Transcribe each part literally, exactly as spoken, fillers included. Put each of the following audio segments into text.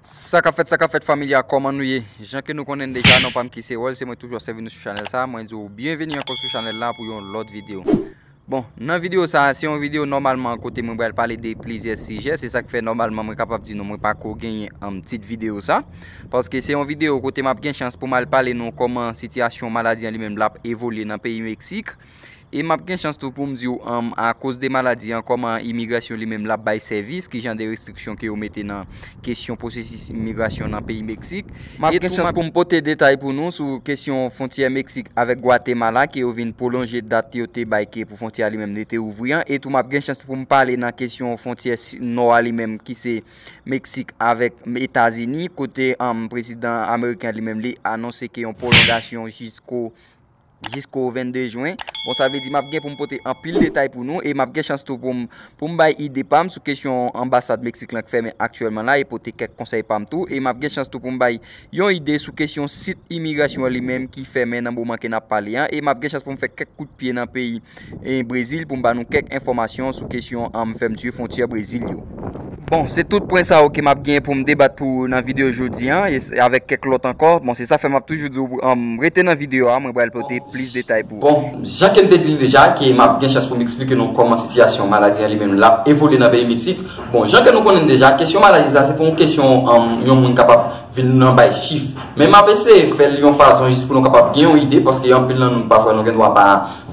Sa k ap fèt, sa k ap fèt, familya, kòman nou ye? Jan ke nou konnen deja, non pa m ki se Wòl, se mwen toujou ap sèvi nou sou chanèl sa. Mwen di w byenveni ankò sou chanèl la pou yon lòt videyo. Bon, nan videyo sa, se yon videyo nòmalman kote mwen pral pale de plizyè sijè. Se sa k fè nòmalman mwen kapab di nou mwen pa ko genyen um, tit videyo sa. Paske se yon videyo kote m ap gen chans pou m al pale nou kòman sitiyasyon maladi an li menm l ap evolye nan peyi Meksik. E m ap gen chans tou pou m di w, um, akoz de maladi an, kòman imigrasyon li menm l ap bay sèvis, ki jan de restriksyon ke yo mete nan kesyon pwosesis imigrasyon nan peyi Meksik. M ap gen chans pou m pote detay pou nou sou kesyon fwontyè Meksik avèk Gwatemala, ke yo vin pwolonje dat yo te bay ke pou fwontyè a li menm li te ouvri an. E tou m ap gen chans pou m pale nan kesyon fwontyè si- nò a li menm ki se Meksik avèk Etazini, kote um, prezidan ameriken li menm li anonse ke yon pwolongasyon jisko jisko vennde jen. Bon, sa vle di m ap gen pou m pote anpil detay pou nou e m ap gen chans tou pou m pou m bay ide pa m sou kesyon anbasad Meksik lan k fèmen aktyèlman la e pote kèk konsèy pa m tou e m ap gen chans tou pou m bay yon ide sou kesyon sit imigrasyon an li menm ki fèmen nan moman ke n ap pale an e m ap gen chans pou m fè kèk kout pye nan peyi e Brezil pou m ba nou kèk enfòmasyon sou kesyon um, fèmti fwontyè Brezil yo. Bon, se tout pwen sa yo ke m ap gen pou m debat pou nan videyo jodi an, e s- avèk kèk lòt ankò. Bon, se sa fè m ap toujou di w um, rete nan videyo a, mwen pral pote plis detay pou ou. Bon, jan ke m te di l deja, ke m ap gen chans pou m eksplike nou kòman sitiyasyon maladi an li menm l ap evolye nan peyi Meksik. Bon, jan ke nou konnen deja, kesyon maladi sa se pa yon kesyon um, yon moun kapab vin nan bay chif. Men m ap eseye fè l yon fason jis pou nou kapab gen yon ide, paske anpil nan nou pafwa nou gen dwa pa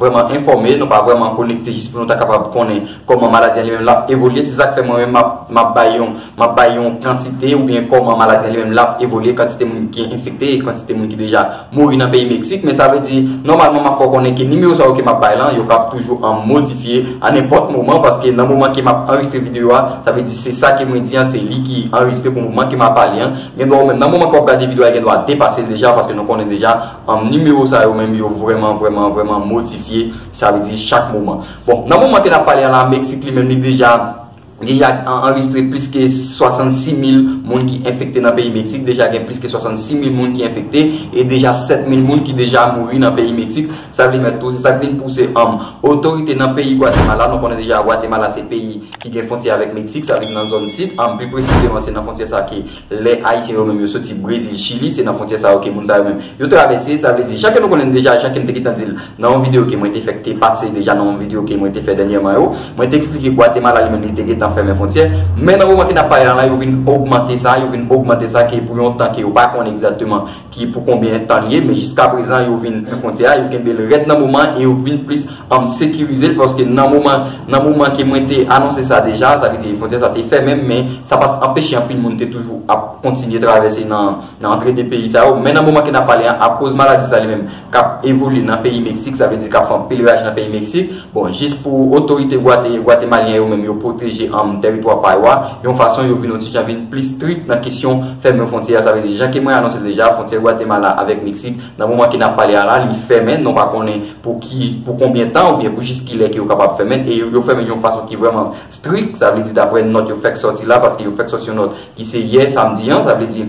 vrèman enfòme, nou pa vrèman konekte jis pou nou ta kapab konnen kòman maladi an li menm l ap evolye. Se sa k fè mwen menm m ap, m ap bay yon, m ap bay yon kantite oubyen kòman maladi an li menm l ap evolye, kantite moun ki enfekte e kantite moun ki deja mouri nan peyi Meksik. Men sa vle di, nòmalman, m ap fè w konnen ke nimewo sa yo ke m ap bay lan, yo kab toujou an modifye a nenpòt moman, paske nan moman ke m ap anrejistre videyo a, sa vle di se sa ke mwen di an, se li ki anrejistre pou moman ke m ap pale an. Gen dwa ou menm, nan moman ke w ap gade videyo a, gen dwa depase l deja, paske nou konnen deja, um, nimewo sa yo menm, yo vrèman, vrèman, vrèman modifye, sa vle di chak moman. Bon, nan moman ke n ap pale a la, Meksik li menm, li deja, deja an- anrejistre plis ke swasannsis mil moun ki enfekte nan peyi Meksik, deja gen plis ke swasannsis mil moun ki enfekte, e deja sèt mil moun ki deja mouri nan peyi Meksik. Sa vle di tou, se sa k vin pouse um, otorite nan peyi Gwatemala, nou konnen deja Gwatemala se peyi ki gen fwontyè avèk Meksik, sa vle di nan zòn sid, um, pli presizeman se nan fwontyè sa ke lè Ayisyen yo menm yo soti Brezil, Chili, se nan fwontyè sa yo ke moun sa yo menm yo travèse, sa vle di, jan ke nou konnen deja, jan ke m te gentan di l nan yon videyo ke mwen te fè k te pase deja, nan yon videyo ke mwen te fè dènyèman yo, mwen te eksplike Gwatemala li menm li te gentan fèmen fwontyè, men nan moman ke n ap pale la, yo vin ogmante sa, yo vin ogmante sa ke pou yon tan ke yo pa konnen egzakteman ki pou konbyen tan l ye, men jiska prezan yo vin fèmen fwontyè a, yo kenbe l rèd nan moman e yo vin plis um, sekirize l, paske nan moman, nan moman ke mwen te anonse sa deja, sa vle di fwontyè sa te fèmen, men sa pa t anpeche anpil moun te toujou ap kontinye travèse nan, nan antre de peyi sa yo. Men nan moman ke n ap pale an, akoz maladi sa li menm k ap evolye nan peyi Meksik, sa vle di k ap fè anpil raj nan peyi Meksik. Bon, jis pou otorite Gwate- gwatemalyen yo menm yo pwoteje um, tèritwa pa yo a, yon fason yo vin yon ti jan vin plis strik nan kesyon fèmen fwontyè a. Sa vle di, jan ke mwen anonse deja, fwontyè Gwatemala avèk Meksik, nan moman ke n ap pale a la, li fèmen, nou pa konnen pou ki, pou konbyen tan oubyen pou jis kilè ke yo kapab fèmen, e yo, yo fèmen yon fason ki vrèman strik, sa vle di daprè nòt yo fèk sòti la, paske yo fèk sòti yon nòt ki se yè samdi an, sa vle di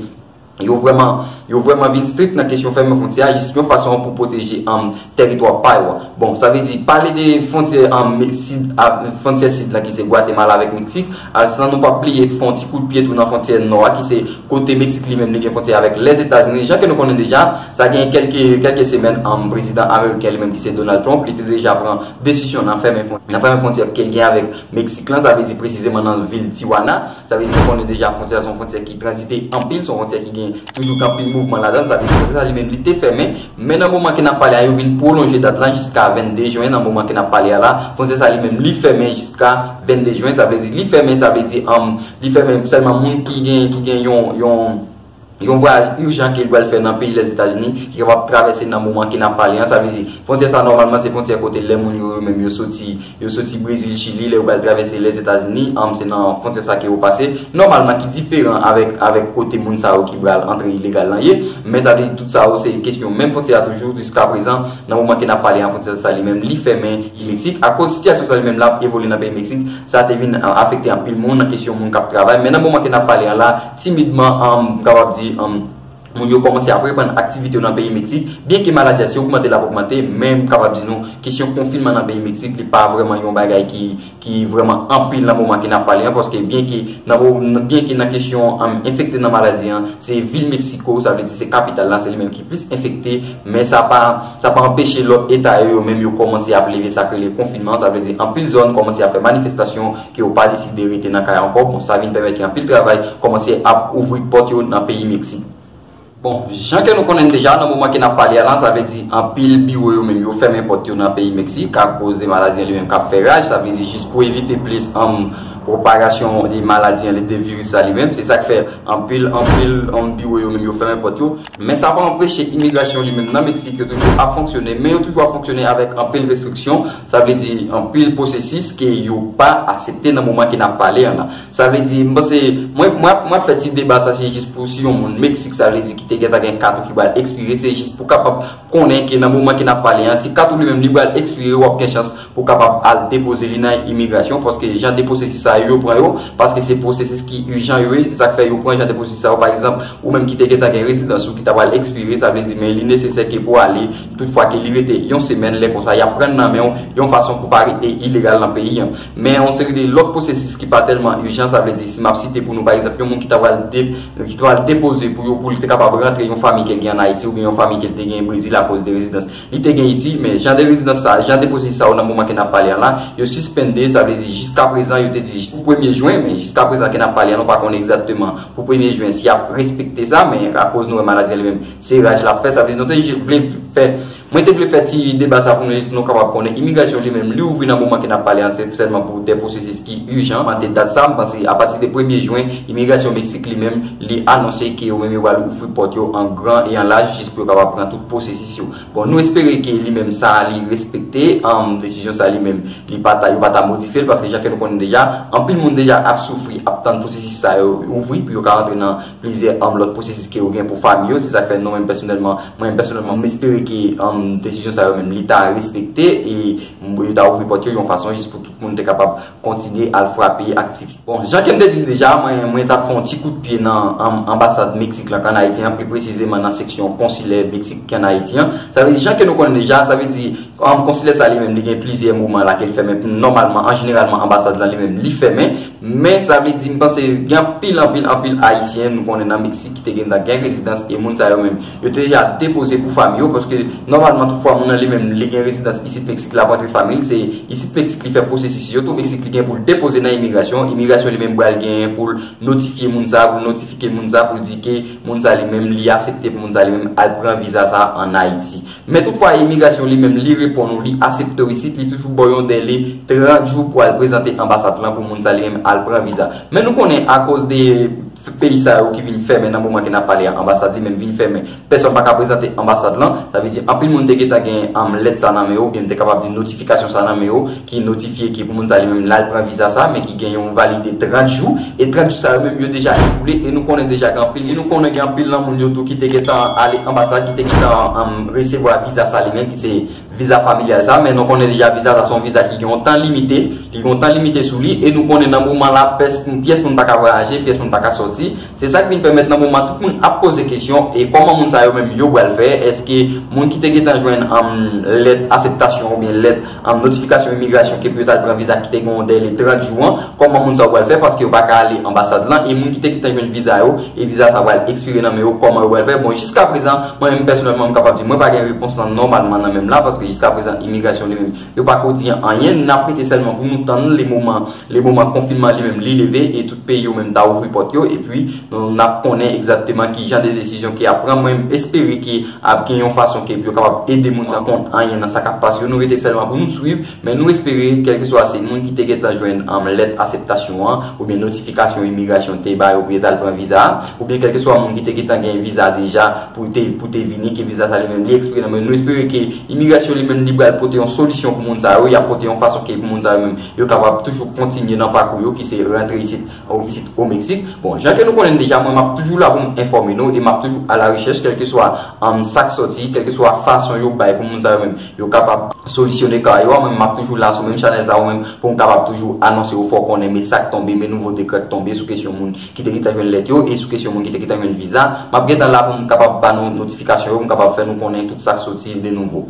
yo vrèman, yo vrèman vin strik nan kesyon fèmen fwontyè a, jis yon fason pou pwoteje um, tèritwa pa yo a. Bon, sa vle di, pale de fwontyè um, sid, a, fwontyè sid la ki se Gwatemala avèk Meksik, a, san nou pa bliye fè yon ti kout pye tou nan fwontyè nò a ki se kote Meksik li menm li gen fwontyè avèk Lèzetazini. Jan ke nou konnen deja, sa gen kèlke, kèlke semèn, um, prezidan ameriken li menm ki se Donald Trump, li te deja pran desizyon nan fèmen fwon- nan fèmen fwontyè ke l gen avèk Meksik lan, sa vle di presizeman nan vil Tijuana. Sa vle di nou konnen deja fwontyè a se yon fwontyè ki tranzite anpil, se yon fwontyè ki gen toujou gen anpil mouvman ladan l, sa vle di fwontyè sa li menm li te fèmen, men nan moman ke n ap pale a, yo vin pwolonje dat lan jiska vennde jen, nan moman ke n ap pale a la, fwontyè sa li menm li fèmen jiska vennde jen, sa vle di li fèmen, sa vle di um, li fèmen sèlman moun ki gen, ki gen yon, yon, yon vwayaj ijan ke l pral fè nan peyi Lèzetazini, ki kapab travèse nan moman ke n ap pale an, sa vle di fwontyè sa nòmalman se fwontyè kote lè moun yo, yo menm yo soti, yo soti Brezil, Chili, lè yo pral travèse Lèzetazini, um, se nan fwontyè sa ke yo pase, nòmalman ki diferan avèk, avèk kote moun sa yo ki pral antre ilegal lan ye, men sa vle di tout sa yo se kesyon menm fwontyè a toujou jiska prezan, nan moman ke n ap pale an fwontyè sa li menm li fèmen Meksik, akoz sitiyasyon sa li menm l ap evolye nan peyi Meksik, sa te vin, uh, afekte anpil moun nan kesyon moun k ap travay, men nan moman ke n ap pale an la, timidman, um, m kapab di, um, Moun yo kòmanse ap reprann aktivite yo nan peyi Meksik. Byenke maladi a si ogmante l ap ogmante, men m kapab di nou kesyon konfinman nan peyi Meksik li pa vrèman yon bagay ki ki vrèman anpil nan moman ke n ap pale an, paske byenke nan mo- byenke nan kesyon um, enfekte nan maladi an, se vil Meksiko, sa vle di se kapital la, se li menm ki plis enfekte, men sa pa sa pa anpeche lòt eta yo yo menm yo kòmanse ap leve sa k rele konfinman, sa vle di anpil zòn kòmanse ap fè manifestasyon ke yo pa deside rete nan kay ankò. Bon, sa vin pèmèt ke anpil travay kòmanse ap ouvri pòt yo nan peyi Meksik. Bon, jan ke nou konnen deja, nan moman ke n ap pale a la, sa vle di anpil biwo yo menm yo fèmen pòt yo nan peyi Meksik akoz de maladi an li menm k ap fè raj. Sa vle di jis pou evite plis um, pwopagasyon de maladi an, de viris sa li menm. Se sa k fè anpil, anpil um, biwo yo menm yo fèmen pòt yo. Men sa pa anpeche imigrasyon li menm nan Meksik yo toujou ap fonksyone, men yo toujou ap fonksyone avèk anpil restriksyon. Sa vle di anpil pwosesis ke yo pa aksepte nan moman ke n ap pale an la. Sa vle di, m panse, mwen, mwen, mwen ap fè ti deba sa, se jis pou si yon moun Meksik, sa vle di ki te gentan gen kat ou ki pral ekspire, se jis pou kapab konnen ke nan moman ke n ap pale an, si kat ou li menm li pral ekspire, w ap gen chans pou kapab al depoze li nan imigrasyon, paske jan de pwosesis sa yo, yo pran yo, paske se pwosesis ki ijan yo ye, se sa k fè yo pran jan de pwosesis sa yo, pa egzanp, ou menm ki te gentan gen rezidans ou ki ta pral ekspire, sa vle di, men li nesesè ke pou ale, toutfwa ke li rete yon semèn, lè konsa, y ap pran nan men w yon fason pou pa rete ilegal nan peyi an. Men yon seri de lòt pwosesis ki pa tèlman ijan, sa vle di, si m ap site pou nou, pa egzanp, yon moun ki ta pral de- ki ta pral depoze pou yo, pou li te kapab rantre yon fanmi ke l gen ann Ayiti oubyen yon fanmi ke l te gen Brezil akoz de rezidans li te gen isi, men jan de rezidans sa, jan de pwosesis sa yo nan moman ke n ap pale an la, yo sispende, sa vle di, jiska prezan, yo te di, pou premye jen, men jiska prezan ke n ap pale an, nou pa konnen egzakteman pou premye jen si y ap respekte sa, men akoz nou wè maladi an li menm, se raj l ap fè, sa vle di, nou te vle fè Mwen te vle fè ti deba sa pou nou jis pou nou kapab konnen imigrasyon li menm li ouvri nan moman ke n ap pale an, se sèlman pou de pwosesis ki ijan. Mwen te dat sa, m panse apati de premye jen, imigrasyon Meksik li menm li anonse ke yo menm yo pral ouvri pòt yo an gran e an laj jis pou yo kapab pran tout pwosesis yo. Bon, nou espere ke li menm sa li respekte um, desizyon sa li menm li pa ta, yo pa ta modifye l paske jan ke nou konnen deja, anpil moun deja ap soufri, ap tann pwosesis sa yo ouvri pou yo ka rantre nan plizyè um, lòt pwosesis ke yo gen pou fanmi yo. Se sa k fè nou menm pèsonèlman, mwen menm pèsonèlman, m espere ke um, desizyon sa yo menm li ta respekte e m- yo ta ouvri pòt yo yon fason jis pou tout moun te kapab kontinye al frape aktivite. Bon, jan ke m te di deja, mwen mwen t ap fè yon ti kout pye nan um, anbasad Meksik la k ann Ayiti an, pli presizeman nan seksyon konsilè Meksik ki ann Ayiti an. Sa vle di, jan ke nou konnen deja, sa vle di um, konsilè sa li menm li gen plizyè moman la ke l fèmen. Nòmalman, an jeneralman, anbasad la li menm li fèmen. Men sa vle di, m panse gen anpil, anpil, anpil Ayisyen nou konnen nan Meksik ki te gentan gen rezidans e moun sa yo menm, yo te deja depoze pou fanmi yo, paske nòmalman, toutfwa moun nan li menm, li gen rezidans isit Meksik, l ap rantre fanmi l, se isit Meksik li fè pwosesis yo, tou Meksik li gen pou l depoze nan imigrasyon, imigrasyon li menm pral genyen pou l notifye moun sa, pou l notifike moun sa, pou l di ke moun sa li menm, li aksepte pou moun sa li menm al pran viza sa ann Ayiti. Men toutfwa imigrasyon li menm li reponn ou, li aksepte w isit, li toujou ba w yon dèle trant jou pou al prezante anbasad lan pou moun sa li menm al pran viza. Men nou konnen akoz de peyi sa yo ki vin fèmen nan moman ke n ap pale a, anbasad li menm vin fèmen. Pèsòn pa ka prezante anbasad lan. Sa vle di anpil moun te gentan gen um, lèt sa nan men yo, oubyen te kapab di notifikasyon sa nan men yo, ki notifye ke pou moun sa li menm l al pran viza sa, men ki gen yon valide trant jou. E trant jou sa yo menm yo deja ekoule e nou konnen deja gen anpil, e nou konnen gen anpil nan moun yo tou ki te gentan ale anbasad, ki te gentan um, resevwa viza sa li menm, ki se viza familyal sa, men nou konnen deja viza sa se yon viza ki gen yon tan limite, li gen yon tan limite sou li, e nou konnen nan moman la, pès- pyès moun pa ka vwayaje, pyès moun pa ka sòti. Se sa k vin pèmèt nan moman tout moun ap poze kesyon, e kòman moun sa yo menm yo pral fè? Èske moun ki te gentan jwenn um, lèt akseptasyon oubyen lèt um, notifikasyon imigrasyon ke pou yo t al pran viza ki te gen yon dèle trant jou an, kòman moun sa yo pral fè? Paske yo pa ka ale anbasad lan, e moun ki te gentan jwenn viza yo, e viza sa pral ekspire nan men yo, kòman yo pral fè? Bon, jiska prezan, mwen menm pèsonèlman, m kapab di, mwen pa gen repons lan nòmalman nan men m la, paske jiska prezan, imigrasyon li menm, yo pako di anyen, n ap rete sèlman pou nou tann le moman, le moman konfinman li menm li leve, e tout peyi yo menm ta ouvri pòt yo, epi nou, n ap konnen egzakteman ki jan de desizyon ke y ap pran. Mwen m espere ke ap gen yon fason ke yo kapab ede moun sa konn anyen nan sa k ap pase yo. Nou rete sèlman pou nou swiv, men nou espere, kèlkeswa se moun ki te gentan jwenn um, lèt akseptasyon an, oubyen notifikasyon imigrasyon te ba yo pou yo t al pran viza a, oubyen kèlkeswa moun ki te gentan gen viza deja pou te, pou te vini, ke viza sa li menm li ekspire nan men yo. Nou espere ke imigrasyon li menm li pral pote yon solisyon pou moun sa yo, y ap pote yon fason ke pou moun sa yo menm yo kapab toujou kontinye nan pakou yo ki se rantre isit, isit o Meksik. Bon, jan ke nou konnen deja, mwen m ap toujou la pou m enfòme nou e m ap toujou a la rechèch, kèlkeswa um, sa k sòti, kèlkeswa fason yo bay pou moun sa yo menm yo kapab solisyone ka yo, mwen m ap toujou la sou menm chanèl sa yo menm pou m kapab toujou anonse yo, fè w konnen men sa k tonbe, men nouvo dekrè k tonbe sou kesyon moun ki te gentan jwenn lèt yo e sou kesyon moun ki te gentan jwenn viza. M ap gentan la pou m kapab ba nou notifikasyon yo, pou m kapab fè nou konnen tout sa k soti de nouvo.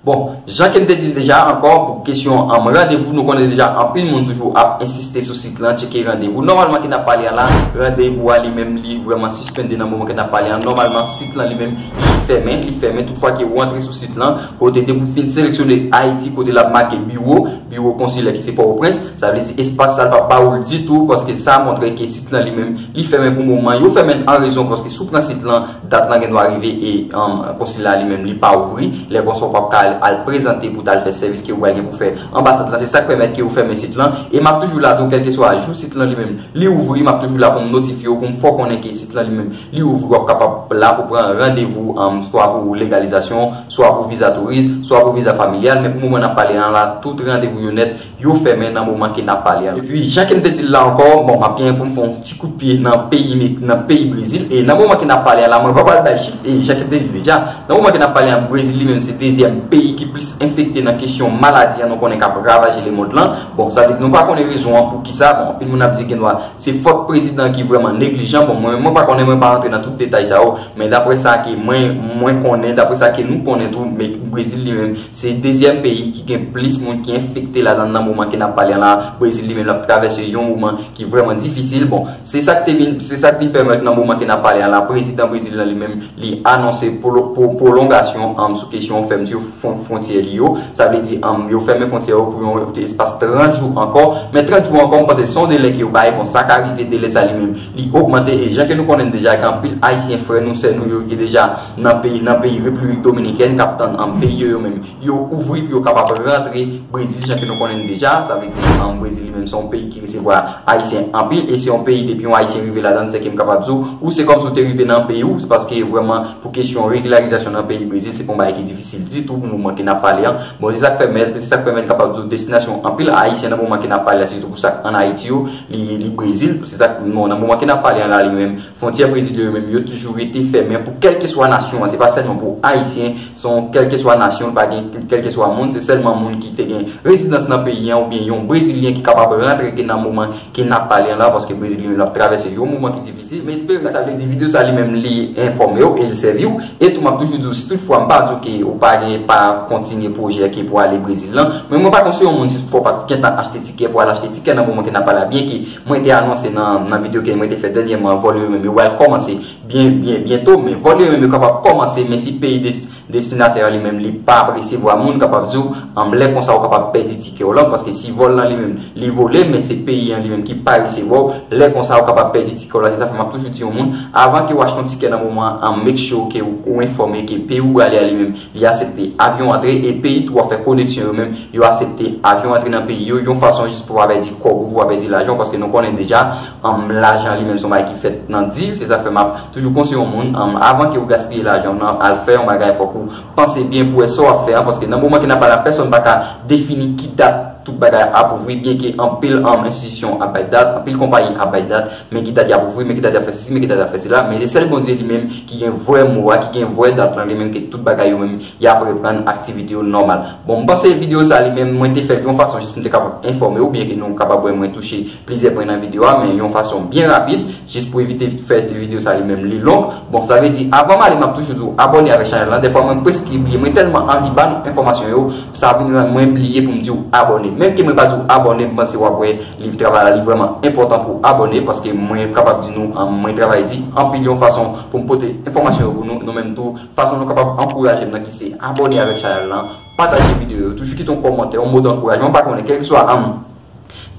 Bon, jan ke m te di l deja ankò, pou kesyon um, randevou, nou konnen deja anpil moun toujou ap ensiste sou sit lan, tcheke randevou. Nòmalman ke n ap pale a la, randevou a li menm li vrèman sispende nan moman ke n ap pale a. Nòmalman, sit lan li menm li fèmen, li fèmen. Toutfwa ke ou antre sou sit lan, kote depi w fin seleksyone Ayiti, kote l ap make biwo, biwo konsilè ki se Pòtoprens, sa vle di espas sa l p ap ba ou l ditou, paske sa montre ke sit lan li menm li fèmen pou moman. Yo fèmen l an rezon, paske si w pran sit lan, dat lan gen dwa rive e um, konsila li menm li pa ouvri. Lè konsa w p ap ka al, al prezante pou w t al fè sèvis ke w pral gen pou fè anbasad lan. Se sa k pèmèt ke yo fèmen sit lan. E m ap toujou la tou, kèlkeswa jou sit lan li menm li ouvri, m ap toujou la pou m notifye w, pou m fè w konnen ke sit lan li menm li ouvri. W ap kapab la pou pran randevou, um, swa pou legalizasyon, swa pou viza touris, swa pou viza familyal. Men pou moman n ap pale an la, tout randevou yo nèt, yo fèmen nan moman ke n ap pale a. Epi, jan ke m te di l la ankò, bon, m ap genyen pou m fè yon ti kout pye nan peyi Mek-, nan peyi Brezil. E nan moman ke n ap pale a la, mwen pa pral bay chif, e jan ke m te di l deja, nan moman ke n ap pale a, Brezil li menm se dezyèm peyi ki plis enfekte nan kesyon maladi an, nou konnen k ap ravaje lemond lan. Bon, sa vle di nou pa konnen rezon an poukisa. Bon, anpil moun ap di gen dwa se fòt prezidan ki vrèman neglijan. Bon, mwen menm mwen pa konnen, mwen pa rantre nan tout detay sa yo, men daprè sa ke mwen, mwen konnen, daprè sa ke nou konnen tou, men Brezil li menm se dezyèm peyi ki gen plis moun ki enfekte ladan l nan moman ke n ap pale an la. Brezil li menm l ap travèse yon moman ki vrèman difisil. Bon, se sa k te vin, se sa k vin pèmèt nan moman ke n ap pale an la, prezidan Brezil lan li menm li anonse pwolo-, pwo-, pwolongasyon, um, sou kesyon fèmti fwon-, fwontyè li yo. Sa vle di, um, yo fèmen fwontyè yo pou yon espas trant jou ankò. Men trant jou ankò, m panse se yon delè ke yo bay. Bon, sa ka rive delè sa li menm li ogmante. E jan ke nou konnen deja, gen anpil Ayisyen frè nou, sè nou yo ki deja nan peyi, nan peyi Repiblik Dominikèn k ap tann, um, peyi yo, yo menm yo ouvri pou yo kapab rantre Brezil, jan ke nou konnen deja. Sa vle di, um, Brezil li menm se yon peyi ki resevwa Ayisyen anpil, e se yon peyi depi yon Ayisyen rive ladan l, se ke m kapab di w, ou se kòmsi w te rive nan peyi w, se paske vrèman pou kesyon regilarizasyon nan peyi Brezil, se pa yon bagay ki difisil ditou pou moman ke n ap pale an. Bon, se sa k fè mèt, se sa k pèmèt kapab di w destinasyon anpil Ayisyen nan moman ke n ap pale a, sitou pou sa k ann Ayiti yo, li, li Brezil. Se sa k, bon, nan moman ke n ap pale an la, li menm, fwontyè Brezil yo menm, yo toujou rete fèmen pou kèlkeswa nasyon an. Se pa sèlman pou Ayisyen, se yon kèlkeswa nasyon, pa gen kèlkeswa moun, se sèlman moun ki te gen rezidans nan peyi an oubyen yon Brezilyen ki kapab rantre ke nan moman ke n ap pale an la, paske Brezil li menm l ap travèse yon moman ki difisil. Men espere sa vle di videyo sa li menm li enfòme w e l sèvi w. E tou m ap toujou di w, si tout fwa m pa di w ke ou pa gen, pa kontinye pwojè ke pou ale Brezil lan, men mwen pa konseye yon moun si tout fwa w pa t gentan achte tikè pou al achte tikè nan moman ke n ap pale a, byenke mwen te anonse nan, nan videyo ke mwen te fè dènyèman, vòl yo menm yo pral kòmanse byen, byen, byento, men vòl yo menm yo kapab kòmanse, men si peyi desi-, destinatè a li menm li pa ap resevwa moun, kapab di w, um, lè konsa ou kapab pèdi tikè w lan, paske si vòl lan li menm li vole, men se peyi an li menm ki pa resevwa w, lè konsa ou kapab pèdi tikè w la. Se sa fè m ap toujou di yon moun, avan ke w achte yon tikè nan moman an, um, make sure ke ou, ou enfòme ke peyi ou prale a li menm li aksepte avyon antre, e peyi tou w ap fè koneksyon yo menm, yo aksepte avyon antre nan peyi yo, yon fason jis pou w pa pèdi kòb ou, pou w pa pèdi lajan w, paske nou konnen deja, um, lajan li menm se yon bagay ki fèt nan dil. Se sa fè m ap toujou konseye yon moun, um, avan ke w gaspiye lajan w nan al fè yon bagay, fòk ou panse byen pou wè sa w ap fè a, paske nan moman ke n ap pale a, pèsonn pa ka defini ki dat tout bagay ap ouvri, byenke anpil, um, enstitisyon ap bay dat, anpil konpayi ap bay dat, men ki dat y ap ouvri, men ki dat y ap fè sesi, men ki dat y ap fè sela, men se sèl Bondye li menm ki gen vrè mo a, ki gen vrè dat lan, li menm ke tout bagay yo menm y ap reprann aktivite yo nòmal. Bon, m panse videyo sa li menm, mwen te fè l yon fason jis pou m te kapab enfòme w, byenke nou kapab wè mwen touche plizyè pwen nan videyo a, men yon fason byen rapid, jis pou evite fè videyo sa li menm li long. Bon, sa vle di, avan m ale, m ap toujou di w abòne avèk chanèl lan. Dèfwa mwen prèske bliye, mwen tèlman anvi ba nou enfòmasyon yo, sa vin rann mwen bliye pou m di w abòne. Menm ke mwen pa di w abòne, m panse w ap wè liv travay la, li vrèman enpòtan pou w abòne, paske mwen kapab di nou, um, mwen travay di anpil yon fason pou m pote enfòmasyon yo pou nou, nou menm tou, fason nou kapab ankouraje m nan ki se abòne avèk chanèl lan, pataje videyo yo, toujou kite yon kòmantè, yon mo dankourajman, m pa konnen, kèlkeswa, um,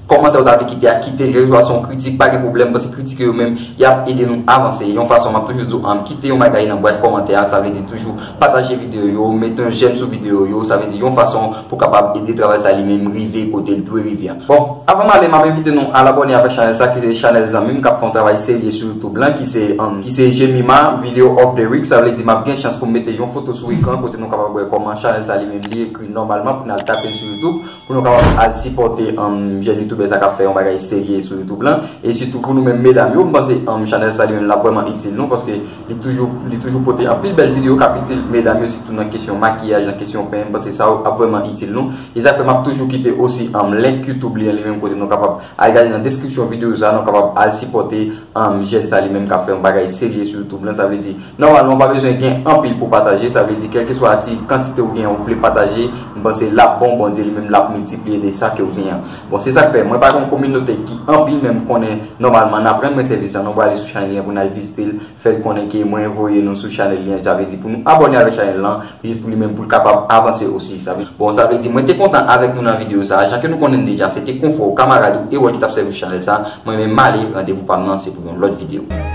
Kòmantè ou ta vle kite a, kite, kèlkeswa se yon kritik, pa gen pwoblèm, paske kritik yo menm, y ap ede nou avanse. Yon fason, m ap toujou di w, um, kite yon bagay nan bwat kòmantè a, sa vle di toujou pataje videyo yo, mete yon j'aime sou videyo yo, sa vle di yon fason pou kapab ede travay sa li menm rive kote l dwe rive an. Bon, avan m ale, m ap envite nou al abòne avèk chanèl sa, ki se chanèl zanmi m k ap fè yon travay serye sou YouTube lan, ki se, um, ki se Jemima Video of the Week. Sa vle di m ap gen chans pou m mete yon foto sou ekran kote nou kapab wè kòman chanèl sa li menm li ekri nòmalman pou n al tape l sou YouTube, pou nou kapab al sipòte, um, jèn youtubè sa k ap fè yon bagay serye sou YouTube lan. E sitou pou nou menm medam yo, m panse, um, chanèl sa li menm l ap vrèman itil nou, paske li toujou, li toujou pote anpil bèl videyo k ap itil medam yo, sitou nan kesyon makiyaj, nan kesyon penyen. M panse sa ap vrèman itil nou. E sa fè m ap toujou kite osi, um, link YouTube li an li menm kote nou kapab al gade nan deskripsyon videyo sa, nou kapab al sipòte, um, jèn sa li menm k ap fè yon bagay serye sou YouTube lan. Sa vle di, nòmalman, ou pa bezwen gen anpil pou pataje. Sa vle di, kèlkeswa ti kantite ou gen an, ou vle pataje, m panse l ap bon, Bondye li menm l ap miltipliye de sa ke ou gen an. Bon, se sa k fè, mwen pa gen yon kominote ki anpil, men m konnen nòmalman n ap rann mwen sèvis lan, nou prale sou chanèl li an pou n al vizite l, fè l konnen ke mwen voye nou sou chanèl li an, sa vle di pou nou abòne avèk chanèl lan, jis pou li menm pou l kapab avanse osi. Sa vle, bon, sa vle di, mwen te kontan avèk nou nan videyo sa a. Jan ke nou konnen deja, se te konfrè w, kamarad ou, Erol ki t ap sèvi w chanèl sa a. Mwen menm m ale, randevou pa m nan, se pou yon lòt videyo.